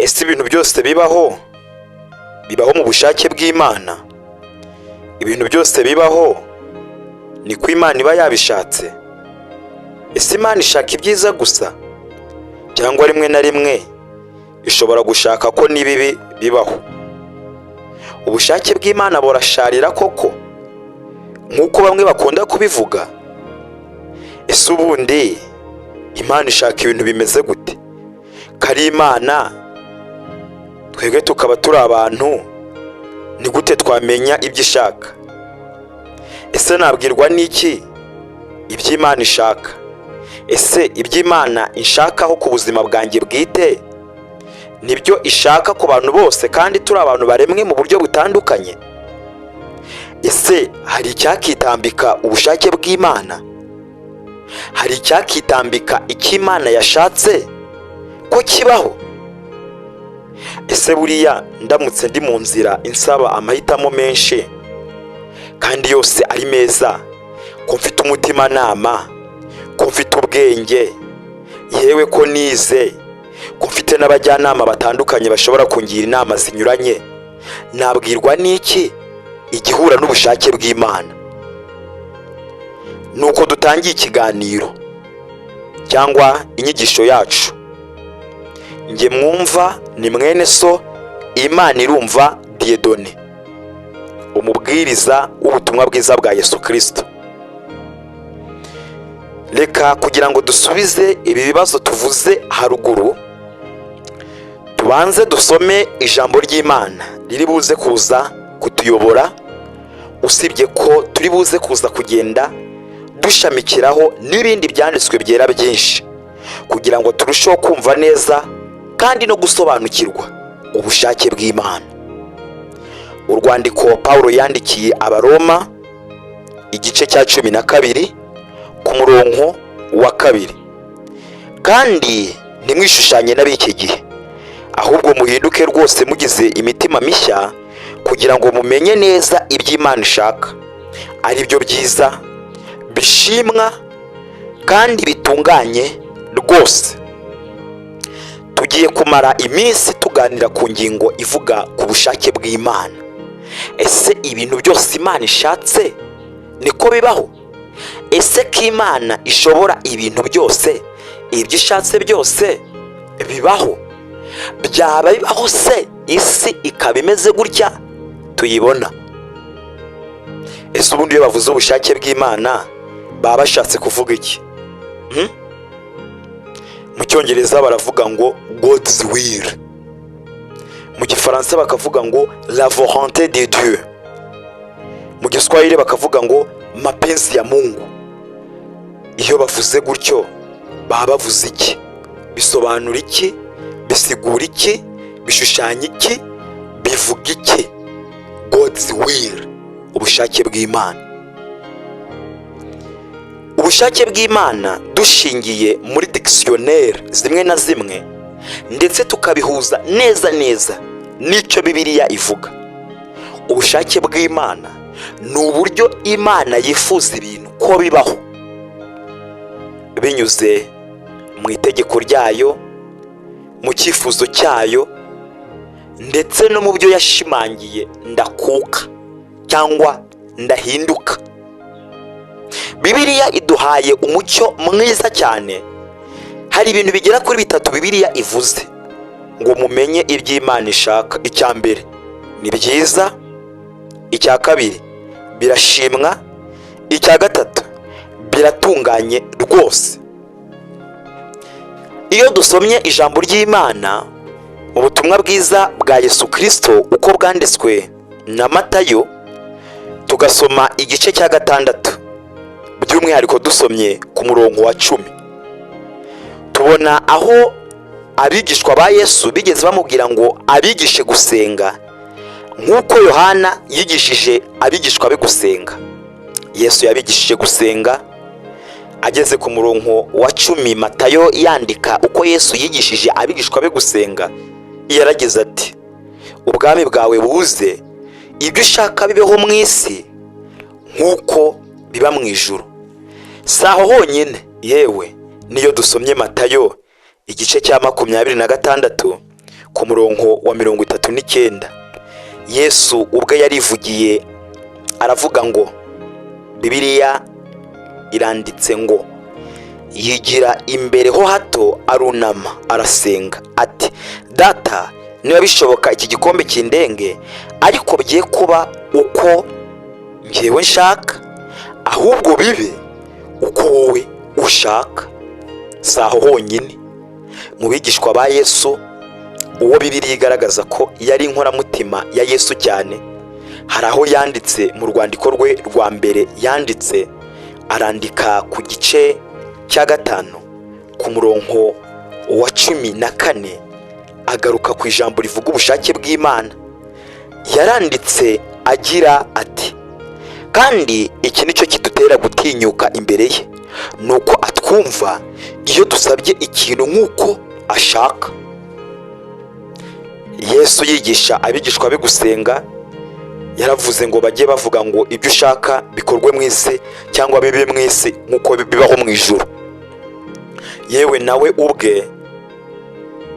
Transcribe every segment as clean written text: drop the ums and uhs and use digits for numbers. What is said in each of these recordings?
Ese ibintu byose bibaho, bibaho mu bushake bw'Imana? Ibintu byose bibaho niko Imana iba yabishatse? Ese Imana ishaka ibyiza gusa, cyangwa rimwe na rimwe ishobora gushaka ko n'ibibi bibaho? Ubushake bw'Imana burasharira koko nk'uko bamwe bakunda kubivuga? Ese ubundi Imana ishaka ibintu bimeze gute? Kari Imana, twebwe tukaba turi abantu, ni gute twamenya ibyo ishaka? Ese nabwirwa n'iki ibyo Imana ishaka? Ese ibyo Imana ishakaho ku buzima bwanjye bwite nibyo ishaka ku bantu bose, kandi turi abantu baremwe mu buryo butandukanye? Ese hari icyakitambika ubushake bw'Imana? Hari icyakitambika icyo Imana yashatse ko kibaho? Ese buriya ndamutse ndi mu nzira insaba amahitamo menshi kandi yose ari meza, ko mfite umutimanama, ko mfite ubwenge, yewe ko nize, ko mfite n'abajyanama batandukanye bashobora kungira inama zinyuranye, nabwirwa n'iki igihura n'ubushake bw'Imana? Nuko dutangiye ikiganiro cyangwa inyigisho yacu. Njye mwumva ni mwene so Imana irumva Dieudonné, umubwiriza w'ubutumwa bwiza bwa Yesu Kirisito. Reka kugira ngo dusubize ibi bibazo tuvuze haruguru, tubanze dusome ijambo ry'Imana riri buze kuza kutuyobora, usibye ko turi buze kuza kugenda dushamikiraho n'ibindi byanditswe byera byinshi kugira ngo turusheho kumva neza kandi no gusobanukirwa ubushake bw'Imana. Urwandiko Paul yandikiye Abaroma, igice cya 12, ku murongo wa 2: "Kandi ntimwishushanye n'ab'iki gihe, ahubwo muhinduke rwose mugize imitima mishya, kugira ngo mumenye neza ibyo Imana ishaka, ari byo byiza bishimwa kandi bitunganye rwose." Tugiye kumara iminsi tuganira ku ngingo ivuga ku bushake bw'Imana. Ese ibintu byose Imana ishatse niko bibaho? Ese ko Imana ishobora ibintu byose, ibyo ishatse byose bibaho? Byaba bibaho se isi ikaba imeze gutya tuyibona? Ese ubundi iyo bavuze ubushake bw'Imana baba bashatse kuvuga iki? Mu Cyongereza baravuga ngo "God's will", mu Gifaransa bakavuga ngo "la volonté de Dieu", mu Giswahili bakavuga ngo "mapenzi ya Mungu". Iyo bavuze gutyo baba bavuze iki? Bisobanura iki? Bisigura iki? Bishushanya iki? Bivuga iki? God's will, ubushake bw'Imana. Ubushake bw'Imana, dushingiye muri dictionnaire zimwe na zimwe, ndetse tukabihuza neza neza n'icyo Bibiliya ivuga, ubushake bw'Imana ni uburyo Imana yifuza ibintu ko bibaho binyuze mu itegeko ryayo, mu cyifuzo cyayo, ndetse no mu byo yashimangiye ndakuka cyangwa ndahinduka. Bibiliya iduhaye umucyo mwiza cyane. Hari ibintu bigera kuri bitatu Bibiliya ivuze ngo mumenye iby'Imana ishaka. Icya mbere ni byiza, icya kabiri birashimwa, icya gatatu biratunganye rwose. Iyo dusomye ijambo ry'Imana mu butumwa bwiza bwa Yesu Kirisito uko bwanditswe na Matayo, tugasoma igice cya 6, by'umwihariko dusomye ku murongo wa 10, tubona aho abigishwa ba Yesu bigeze bamubwira ngo abigishe gusenga nk'uko Yohana yigishije abigishwa be gusenga. Yesu yabigishije gusenga. Ageze ku murongo wa 10, Matayo yandika uko Yesu yigishije abigishwa be gusenga, yaragize ati: "Ubwami bwawe buze, ibyo ushaka bibeho mu isi nk'uko biba mu ijuru." Si aho honyine yewe, niyo dusomye Matayo igice cya 26. ku murongo wa 39, Yesu ubwe yarivugiye aravuga ngo, Bibiliya iranditse ngo: "Yigira imbere ho hato, arunama, arasenga ati: 'Data, niba bishoboka iki gikombe kindenge, ariko bye kuba uko ngewe nshaka, ahubwo bibe uko wowe ushaka.'" Si aho honyine. Mu bigishwa ba Yesu, uwo Bibiliya igaragaza ko yari inkoramutima ya Yesu cyane, hari aho yanditse mu rwandiko rwe rwa mbere yanditse, arandika ku gice cya 5 ku murongo wa 14, agaruka ku ijambo rivuga ubushake bw'Imana. Yaranditse agira ati: "Kandi iki ni cyo kidutera gutinyuka imbere ye, ni uko atwumva iyo dusabye ikintu nk'uko ashaka." Yesu yigisha abigishwa be gusenga, yaravuze ngo bajye bavuga ngo: "Ibyo ushaka bikorwe mu isi cyangwa bibe mu isi nk'uko bibaho mu ijuru." Yewe, nawe ubwe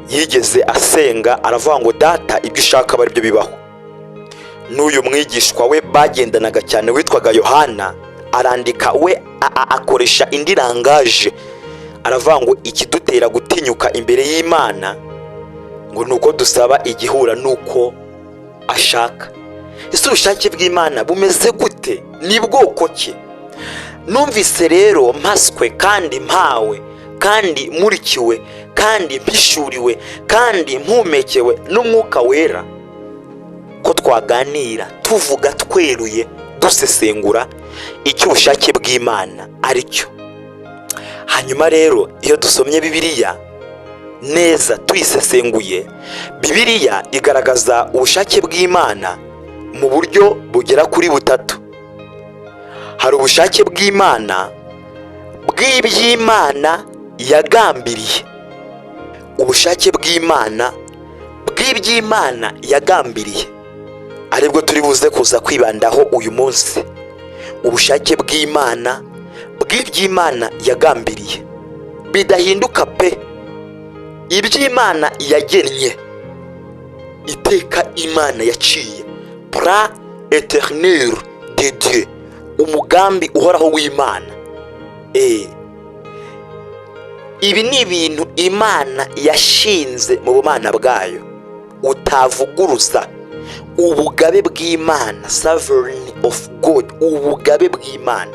yigeze asenga aravuga ngo: "Data, ibyo ushaka aba aribyo bibaho." N'uyu mwigishwa we bagendanaga cyane witwaga Yohana arandika, we akoresha indi langage, aravuga ngo ikidutera gutinyuka imbere y'Imana ngo ni uko dusaba igihura n'uko ashaka. Ese ubushake bw'Imana bumeze gute? Ni bwoko ki? Numvise rero mpaswe kandi mpawe kandi murikiwe kandi mpishuriwe kandi mpumekewe n'Umwuka Wera ko twaganira tuvuga tweruye, dusesengura icyo ubushake bw'Imana ari cyo. Hanyuma rero, iyo dusomye Bibiliya neza tuyisesenguye, Bibiliya igaragaza ubushake bw'Imana mu buryo bugera kuri butatu. Hari ubushake bw'Imana bw'iby'Imana yagambiriye, ubushake bw'Imana bw'iby'Imana yagambiriye, aribwo turi buze kuza kwibandaho uyu munsi. Ubushake bw'Imana bw'iby'Imana yagambiriye bidahinduka pe, iby'Imana yagennye, iteka Imana yaciye, plan éternel de Dieu, umugambi uhoraho w'Imana. Ibi ni ibintu Imana yashinze mu bumana bwayo utavuguruza, ubugabe bw'Imana, sovereign of God. Ubugabe bw'Imana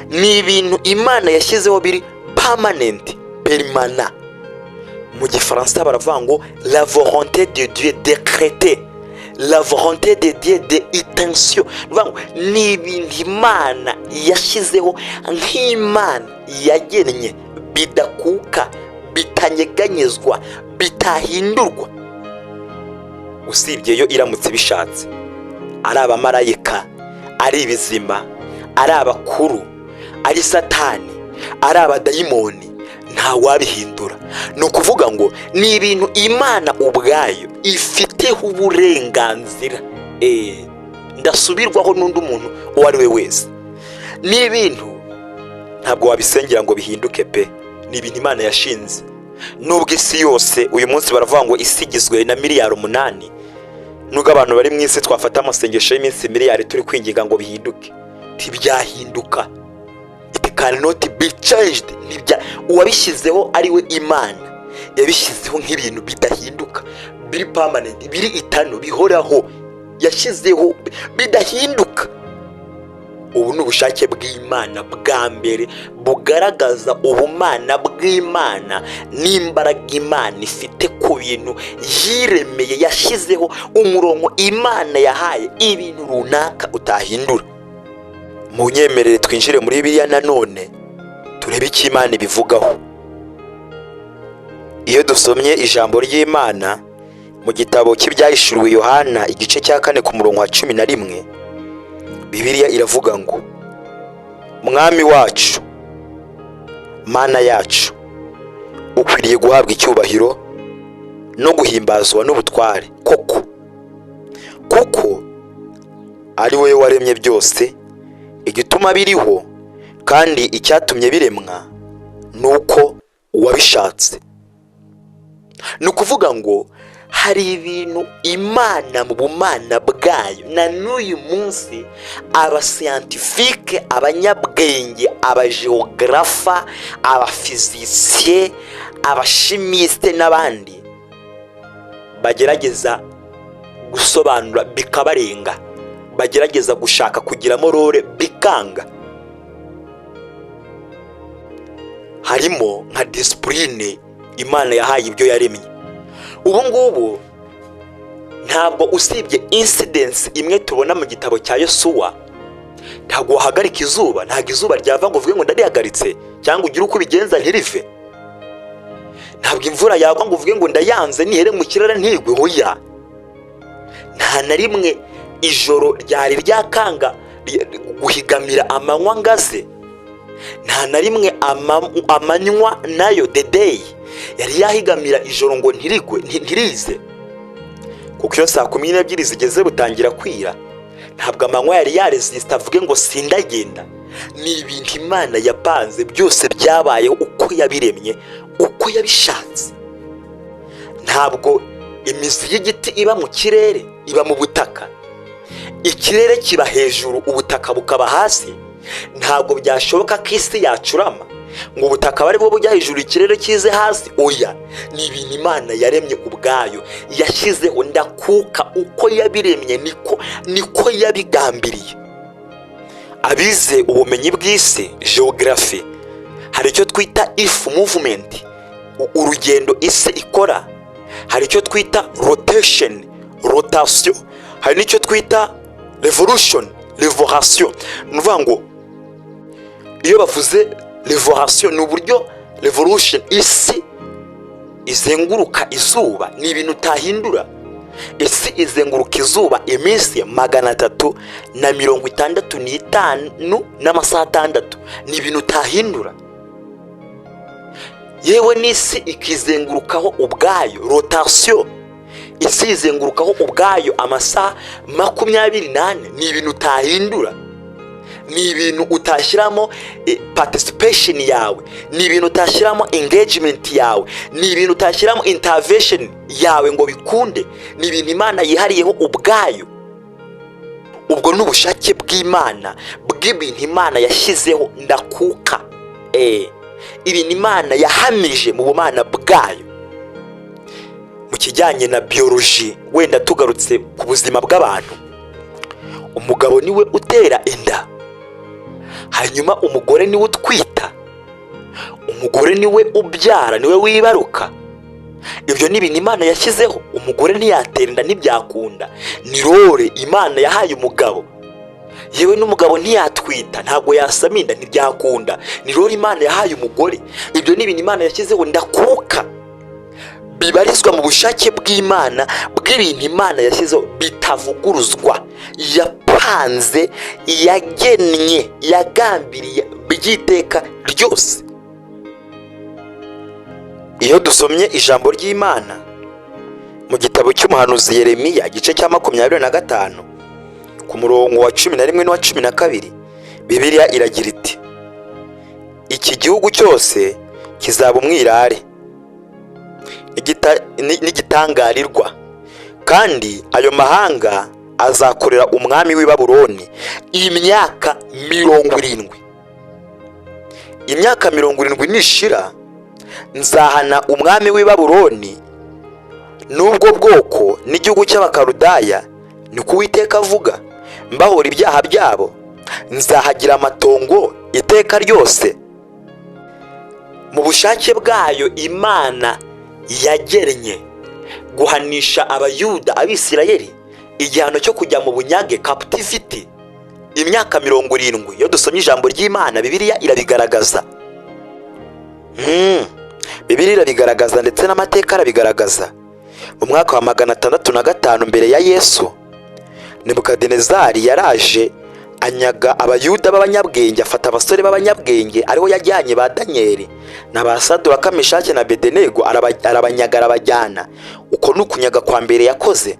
ni ibintu Imana yashyizeho biri permanent, permanent. Mu Gifaransa baravuga ngo la volonté de Dieu décrétée, la volonté de Dieu de intention. Ni ibintu Imana yashyizeho nk'Imana yagennye, bidakuka, bitanyeganyezwa, bitahindurwa, usibye yo iramutse ibishatse. Ari abamarayika, ari ibizima, ari abakuru, ari Satani, ari abadayimoni, ntawabihindura. Ni ukuvuga ngo ni ibintu Imana ubwayo ifiteho uburenganzira ndasubirwaho n'undi muntu uwo ari we wese. Ni ibintu ntabwo wabisengera ngo bihinduke pe, ni ibintu Imana yashinze. Nubwo isi yose uyu munsi baravuga ngo isi igizwe na miliyari 8, nubwo abantu bari mu isi twafata amasengesho y'iminsi miliyari turi kwinginga ngo bihinduke, ntibyahinduka. It cannot be changed. Uwabishyizeho ari we Imana yabishyizeho nk'ibintu bidahinduka, biri permanent, biri eternal, bihoraho, yashyizeho bidahinduka. Ubu ni ubushake bw'Imana bwa mbere bugaragaza ubumana bw'Imana n'imbaraga Imana ifite ku bintu yiremeye, yashyizeho, umurongo Imana yahaye ibintu runaka utahindura. Mu nyemerere twinjire muri Bibiliya nanone turebe icyo Imana ibivugaho. Iyo dusomye ijambo ry'Imana mu gitabo cy'Ibyahishuriwe Yohana, igice cya 4 ku murongo wa 11, Bibiliya iravuga ngo: "Mwami wacu, Mana yacu, ukwiriye guhabwa icyubahiro no guhimbazwa n'ubutware koko, kuko ari wowe waremye byose, igituma biriho kandi icyatumye biremwa ni uko wabishatse." Ni ukuvuga ngo hari ibintu Imana mu bumana bwayo na n'uyu munsi abascientifiques, abanyabwenge, abagéographes, abaphysiciens, abachimistes n'abandi bagerageza gusobanura bikabarenga, bagerageza gushaka kugiramo role bikanga. Harimo nka discipline Imana yahaye ibyo yaremye. Ubu ngubu ntabwo, usibye incidence imwe tubona mu gitabo cya Yosuwa, ntabwo wahagarika izuba. Ntabwo izuba ryava ngo uvuge ngo ndarihagaritse, cyangwa ugire uko ubigenza ntirive. Ntabwo imvura yagwa ngo uvuge ngo ndayanze, nihere mu kirere ntigwe. Hoya, nta na rimwe ijoro ryari ryakanga guhigamira amanywa ngaze. Nta na rimwe amanywa nayo, the day, yari yahigamira ijoro ngo ntirigwe, ntirize, kuko iyo 12:00 zigeze butangira kwira. Ntabwo amanywa yari yaresisita avuge ngo sindagenda. Ni ibintu Imana yapanze, byose byabayeho uko yabiremye, uko yabishatse. Ntabwo imizi y'igiti iba mu kirere, iba mu butaka. Ikirere kiba hejuru, ubutaka bukaba hasi. Ntabwo byashoboka ko isi yacurama ngo ubutaka bari bwo bujya hejuru, ikirere kize hasi. Oya, ni ibintu Imana yaremye ubwayo, yashyizeho ndakuka. Uko yabiremye niko yabigambiriye. Abize ubumenyi bw'isi, geography, hari icyo twita earth movement, urugendo isi ikora. Hari icyo twita rotation, rotation. Hari n'icyo twita revolution, revolution. Ni ukuvuga ngo iyo bavuze revolution, ni uburyo revolution isi izenguruka izuba. Ni ibintu utahindura. Isi izenguruka izuba iminsi 365 n'amasaha 6. Ni ibintu utahindura. Yewe, n'isi ikizengurukaho ubwayo, rotation, isi izengurukaho ubwayo amasaha 24. Ni ibintu utahindura, ni ibintu utashyiramo participation yawe, ni ibintu utashyiramo engagement yawe, ni ibintu utashyiramo intervention yawe ngo bikunde. Ni ibintu Imana yihariyeho ubwayo. Ubwo ni ubushake bw'Imana, bw'ibintu Imana yashyizeho ndakuka, ibintu Imana yahamije mu bumana bwayo. Mu kijyanye na biology, wenda tugarutse ku buzima bw'abantu, umugabo niwe utera inda, hanyuma umugore niwe utwita, umugore niwe ubyara, niwe wibaruka. Ibyo ni ibintu Imana yashyizeho. Umugore ntiyatera inda, ntibyakunda, ni role Imana yahaye umugabo. Yewe, n'umugabo ntiyatwita, ntabwo yasama inda, ntibyakunda, ni role Imana yahaye umugore. Ibyo ni ibintu Imana yashyizeho ndakuka, bibarizwa mu bushake bw'Imana, bw'ibintu Imana yashyizeho bitavuguruzwa, yapanze, yagennye, yagambiriye by'iteka ryose. Iyo dusomye ijambo ry'Imana mu gitabo cy'umuhanuzi Yeremiya, igice cya 25, ku murongo wa 11 n'uwa 12, Bibiliya iragira iti: "Iki gihugu cyose kizaba umwirare n'igitangarirwa, kandi ayo mahanga azakorera umwami w'i Babuloni imyaka 70. Imyaka 70 nishira, nzahana umwami w'i Babuloni n'ubwo bwoko n'igihugu cy'Abakarudaya, ni ko Uwiteka avuga, mbahora ibyaha byabo, nzahagira amatongo iteka ryose." Mu bushake bwayo, Imana yagennye guhanisha Abayuda, Abisirayeli, igihano cyo kujya mu bunyage, captivity, imyaka 70. Iyo dusomye ijambo ry'Imana, Bibiliya irabigaragaza. Bibiliya irabigaragaza, ndetse n'amateka arabigaragaza. Mu mwaka wa 605 mbere ya Yesu, Nebukadinezari yaraje anyaga Abayuda b'abanyabwenge, afata abasore b'abanyabwenge, ariho yajyanye ba Daniyeli na ba Saduraka, Meshaki na Bedenego, arabanyaga, arabajyana. Uko ni ukunyaga kwa mbere yakoze.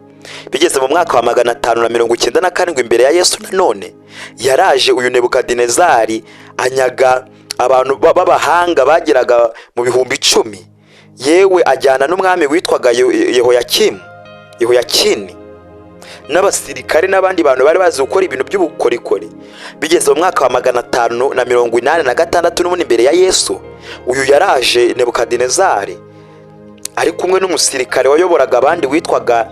Bigeze mu mwaka wa 597 imbere ya Yesu, nanone yaraje uyu Nebukadinezari anyaga abantu b'abahanga bageraga mu 10,000. Yewe, ajyana n'umwami witwaga Yehoyakimu, Yehoyakini, n'abasirikare n'abandi bantu bari bazi gukora ibintu by'ubukorikori. Bigeze mu mwaka wa 586 n'ubundi imbere ya Yesu, uyu yaraje Nebukadinezari ari kumwe n'umusirikare wayoboraga abandi witwaga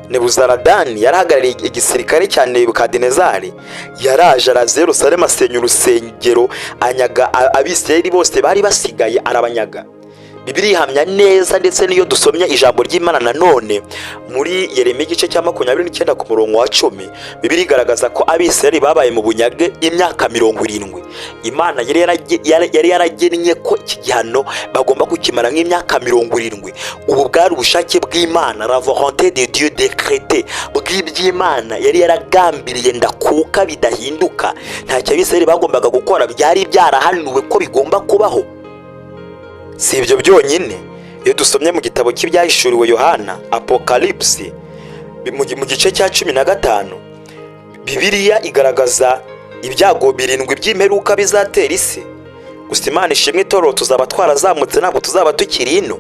Nebuzaradani, yarahagarariye igisirikare cya Nebukadinezari. Yaraje, araza i Yerusalemu, asenya urusengero, anyaga Abisirayeli bose bari basigaye, arabanyaga. Bibiliya ihamya neza, ndetse n'iyo dusomye ijambo ry'Imana nanone muri Yeremiya igice cya 29 ku murongo wa 10, Bibiliya igaragaza ko Abisirayeli babaye mu bunyage imyaka 70. Imana yari yaragennye ko iki gihano bagomba kukimara nk'imyaka 70. Ubu bwari ubushake bw'Imana, la volonté de Dieu décrétée, bw'iby'Imana yari yaragambiriye ndakuka, bidahinduka. Ntacyo Abisirayeli bagombaga gukora, byari byarahanuwe ko bigomba kubaho. Si ibyo byonyine, iyo dusomye mu gitabo cy'Ibyahishuriwe Yohana, Apocalypse, mu gice cya 15, Bibiliya igaragaza ibyago birindwi by'imperuka bizatera isi. Gusa Imana ishimwe, itorero tuzaba twarazamutse, ntabwo tuzaba tukiri ino.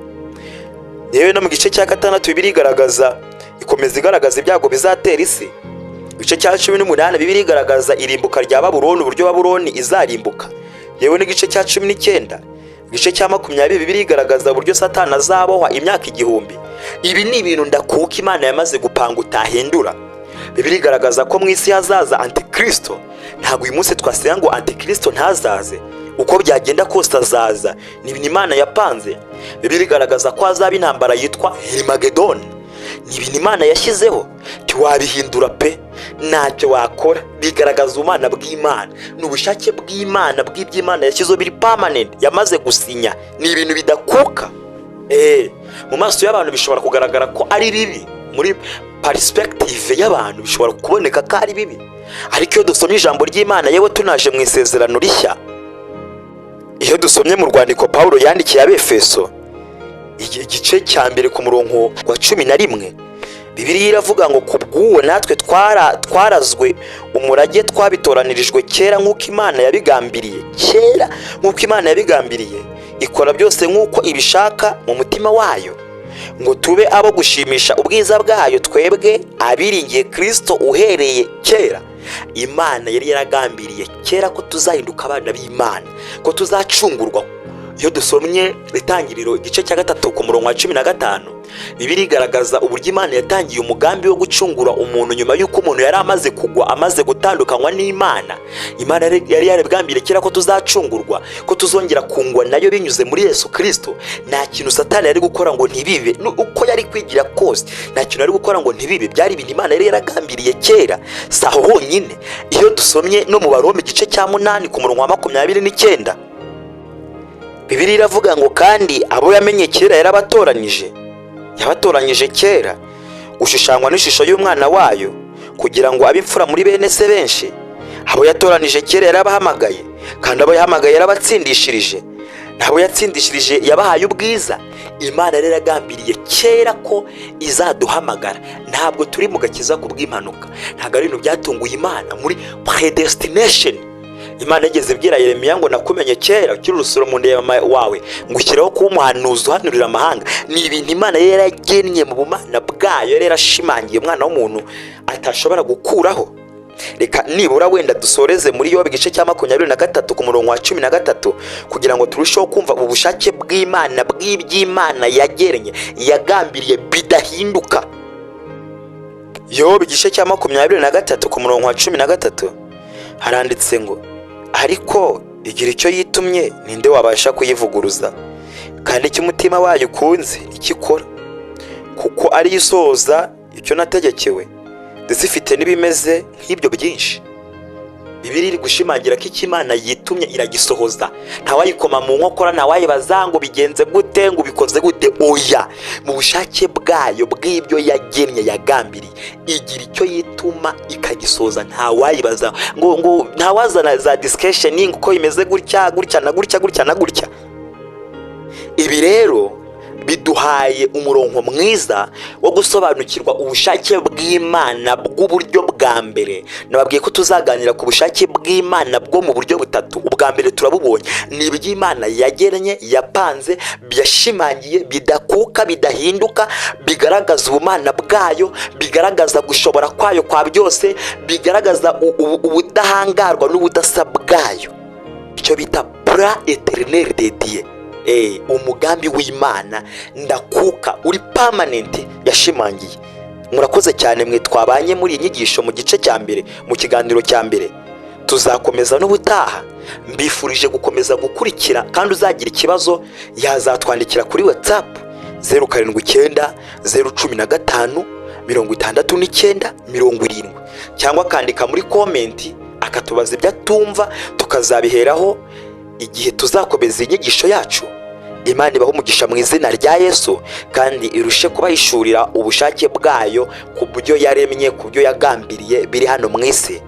Yewe, no mu gice cya 6 Bibiliya igaragaza, ikomeza igaragaza ibyago bizatera isi. Igice cya 18 Bibiliya igaragaza irimbuka rya Babuloni, uburyo Babuloni izarimbuka. Yewe, n'igice cya 19, igice cya 20, Bibiliya igaragaza uburyo Satani azabohwa imyaka 1000. Ibi ni ibintu ndakuka Imana yamaze gupanga, utahindura. Bibiliya igaragaza ko mu isi hazaza antikristo. Ntabwo uyu munsi twasenga ngo antikristo ntazaze, uko byagenda kose azaza, ni ibintu Imana yapanze. Bibiliya igaragaza ko hazaba intambara yitwa Herimagedoni. Ni ibintu Imana yashyizeho, ntiwabihindura pe, ntacyo wakora. Bigaragaza ubumana bw'Imana, ni ubushake bw'Imana bw'iby'Imana yashyizeho, biri permanent, yamaze gusinya, ni ibintu bidakuka. Mu maso y'abantu bishobora kugaragara ko ari bibi, muri perspective y'abantu bishobora kuboneka ko ari bibi, ariko iyo dusomye ijambo ry'Imana, yewe tunaje mu Isezerano Rishya, iyo dusomye mu rwandiko Pawulo yandikiye Abefeso igice cya 1 ku murongo wa 11, Bibiliya iravuga ngo: "Ku bw'uwo natwe twarazwe umurage, twabitoranirijwe kera nk'uko Imana yabigambiriye kera, nk'uko Imana yabigambiriye, ikora byose nk'uko ibishaka mu mutima wayo, ngo tube abo gushimisha ubwiza bwayo, twebwe abiringiye Kirisito uhereye kera." Imana yari yaragambiriye kera ko tuzahinduka abana b'Imana, ko tuzacungurwa. Iyo dusomye Itangiriro igice cya 3 ku murongo wa 15, Bibiliya igaragaza uburyo Imana yatangiye umugambi wo gucungura umuntu nyuma y'uko umuntu yari amaze kugwa, amaze gutandukanywa n'Imana. Imana yari yarabigambiriye kera ko tuzacungurwa, ko tuzongera kungwa nayo binyuze muri Yesu Kirisito. Nta kintu Satani yari gukora ngo ntibibe, uko yari kwigira kose nta kintu yari gukora ngo ntibibe. Byari ibintu Imana yari yaragambiriye kera. Si aho honyine, iyo dusomye no mu Baroma igice cya 8 ku murongo wa 29, Bibiliya iravuga ngo: "Kandi abo yamenye kera yarabatoranije, yabatoranyije kera gushushanywa n'ishusho y'umwana wayo, kugira ngo abe imfura muri bene se benshi. Abo yatoranije kera yarabahamagaye, kandi abo yahamagaye yarabatsindishirije, n'abo yatsindishirije yabahaye ubwiza." Imana rero yaragambiriye kera ko izaduhamagara. Ntabwo turi mu gakiza ku bw'impanuka, ntabwo ari ibintu byatunguye Imana. Muri predestination, Imana yigeze ibwira Yeremiya ngo: "Nakumenye kera ukiri urusoro mu nda ya mama wawe, ngushyiraho kuba umuhanuzi uhanurira amahanga." Ni ibintu Imana yari yaragennye mu bumana bwayo, yari yarashimangiye umwana w'umuntu atashobora gukuraho. Reka nibura wenda dusoreze muri Yobu igice cya 23 ku murongo wa 13, kugira ngo turusheho kumva ubushake bw'Imana bw'iby'Imana yagennye, yagambiriye, bidahinduka. Yobu igice cya 23 ku murongo wa 13 haranditse ngo: "Ariko igira icyo yitumye, ninde wabasha kuyivuguruza? Kandi icyo umutima wayo ukunze nicyo ikora, kuko ariyo isohoza icyo nategekewe, ndetse ifite n'ibimeze nk'ibyo byinshi." Bibiliya iri gushimangira ko icyo Imana yitumye iragisohoza. Ntawayikoma mu nkokora, ntawayibaza ngo bigenze gute, ngo ubikoze gute. Oya, mu bushake bwayo bw'ibyo yagennye, yagambiriye, igira icyo yituma ikagisohoza. Ntawayibaza ngo ntawazana za discussion ngo uko bimeze gutya gutya na gutya gutya na gutya. Ibi rero Biduhaye umurongo mwiza wo gusobanukirwa ubushake bw'Imana bw'uburyo bwa mbere. Nababwiye ko tuzaganira ku bushake bw'Imana bwo mu buryo butatu. Ubwa mbere turabubonye, ni iby'Imana yagennye, yapanze, yashimangiye, bidakuka, bidahinduka, bigaragaza ubumana bwayo, bigaragaza gushobora kwayo kwa byose, bigaragaza ubudahangarwa n'ubudasa bwayo, icyo bita plan éternel de Dieu. Umugambi w'Imana ndakuka, uri permanent, yashimangiye. Murakoze cyane mwe twabanye muri iyi nyigisho mu gice cya mbere, mu kiganiro cya mbere. Tuzakomeza n'ubutaha. Mbifurije gukomeza gukurikira, kandi uzagira ikibazo yazatwandikira kuri WhatsApp 0790156970, cyangwa akandika muri comment akatubaza ibyo atumva, tukazabiheraho igihe tuzakomeza inyigisho yacu. Imana ibahe umugisha mu izina rya Yesu, kandi irushe kubahishurira ubushake bwayo ku byo yaremye, ku byo yagambiriye biri hano mu isi.